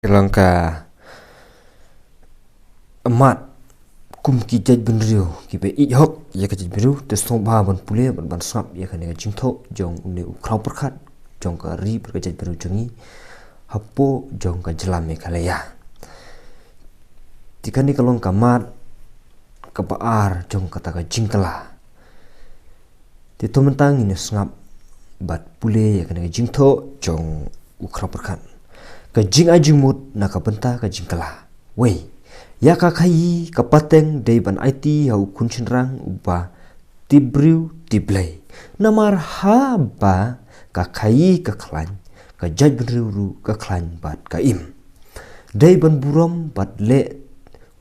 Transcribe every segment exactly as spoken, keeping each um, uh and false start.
Ka long ka mad kum ki jaitbynriew kiba ïeit hok ïa ka jaitbynriew, te sngewbha ban pule bad ban sngap ïa kane ka jingthoh jong une u khraw pyrkhat jong ka ri bad ka jaitbynriew jong ngi hapoh jong ka jylla Meghalaya. Te kane ka long ka mad kaba ar jong kata ka jingkylla. Te to mynta ngin ïa sngap bad pule ïa kane ka jingthoh jong u khraw pyrkhat. Ka jingai jingmut na ka bynta ka jingkylla. Wei, ïa ka khaii ka pateng dei ban aiti ha u khun shynrang uba tip briew tip Blei. Namar haba ka khaii ka khlaiñ, ka jaitbynriew ruh ka khlaiñ bad ka im. Dei ban burom bad leh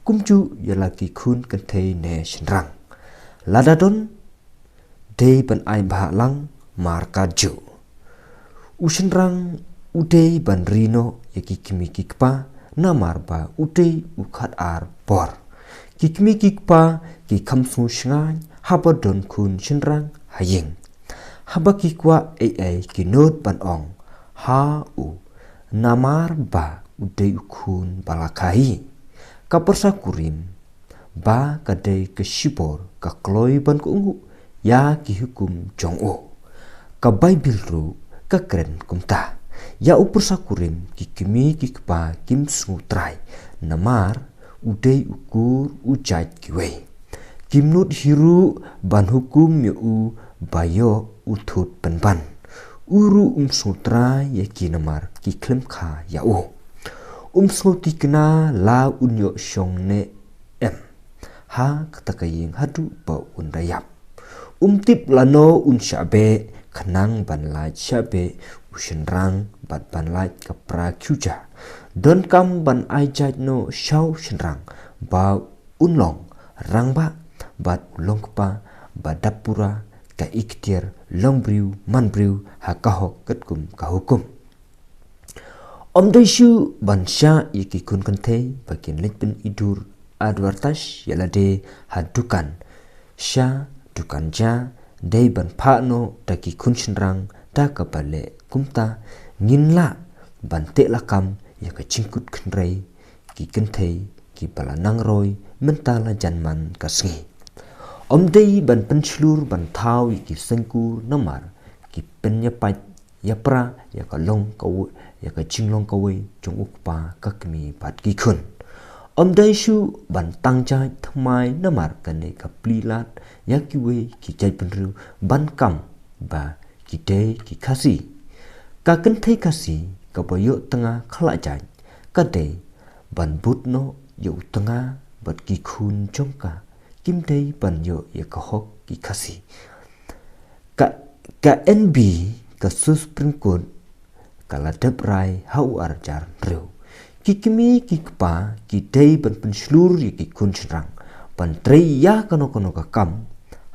kumjuh ïa la ki khun kynthei ne shynrang. Lada don, dei ban ai bha lang markatjuh. U shynrang u dei ban ri noh ïa ki kmie ki kpa, namar ba u dei u khatar por. Ki kmie ki kpa ki kham sngew shngaiñ haba don khun shynrang ha ïing. Haba ki kwah ei ei ki nud ban ong ha u, namar ba u dei u khun ba la khaii. Ka pyrsa kurim ba ka dei ka shibor ka kloi ban kohnguh ïa ki hukum jong u. Ka Baibil ruh ka kren kumta. Ïa u pyrsa kurim ki kmie ki kpa kim sngewtrai, namar u dei u kur u jait kiwei. Kim nud hi ruh ban hukum ïa u ba ïoh u thut pynban. U ruh um sngewtrai ïa ki namar ki khlem kha ïa u. Um sngewtikna la un ïoh shong ne em ha kata ka ïing haduh ba un da ïap. Um tip lano un shah beh khnang ban lait shah beh u shynrang bad ban lait ka pra khuja. Donkam ban ai jait noh sha u shynrang ba un long rangbah bad u long kpa ba dap pura ka ikhtiar long briew man briew ha ka hok katkum ka hukum. Ym dei shuh ban shah ïa ki khun kynthei ba kin leit pyni dur advertise ïa lade ha dukan sha dukan ja. Dei ban phah noh da ki khun shynrang da kaba leh kumta. Ngin lah ban teh lakam ïa ka jingkut khynrei ki kynthei kiba la nang roi mynta la jan man ka sngi. Ym dei ban pynshlur ban thaw ïa ki seng kur namar ki pynïapait ïapra ïa ka long kawei, ïa ka jinglong kawei jong u kpa, ka kmie bad ki khun. Ym dei shuh ban tang jait thymmai namar kane ka plie lad ïa kiwei ki jaitbynriew ban kam ba ki dei ki Khasi. Ka kynthei Khasi kaba ïoh tnga khlad jait ka dei ban bud noh ïa u tnga bad ki khun jong ka. Kim dei ban ïoh ïa ka hok ki Khasi. Ka, ka N B, ka Supreme Court ka la dep rai ha u ar hajar hynriew. Ki kmie ki kpa ki dei ban pynshlur ïa ki khun shynrang ban trei ïa kano kano ka kam.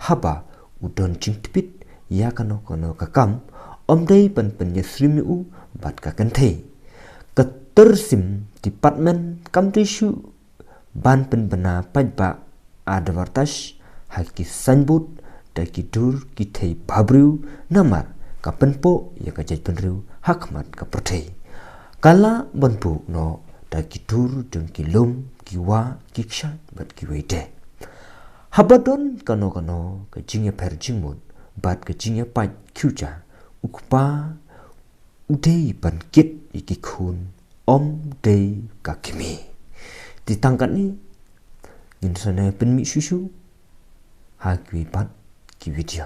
Haba u don jingtbit ïa kano kano ka kam, ym dei ban pynïasyriem ïa u bad ka kynthei. Ka Tourism Department kam dei shuh ban pynbna paidbah advertise ha ki signboard da ki dur ki thei bhabriew namar ka pynpoh ïa ka jaitbynriew ha khmat ka pyrthei. Ka lah ban buh noh da ki dur jong ki lum, ki wah, ki kshaid bad kiwei de. Haba don kano kano ka jingïapher jingmut bad ka jingïapait khuja, u kpa u dei ban kit ïa ki khun, ym dei ka kmie. Te tang katne, ngin sa nang pynmih shuh shuh ha kiwei pat ki video.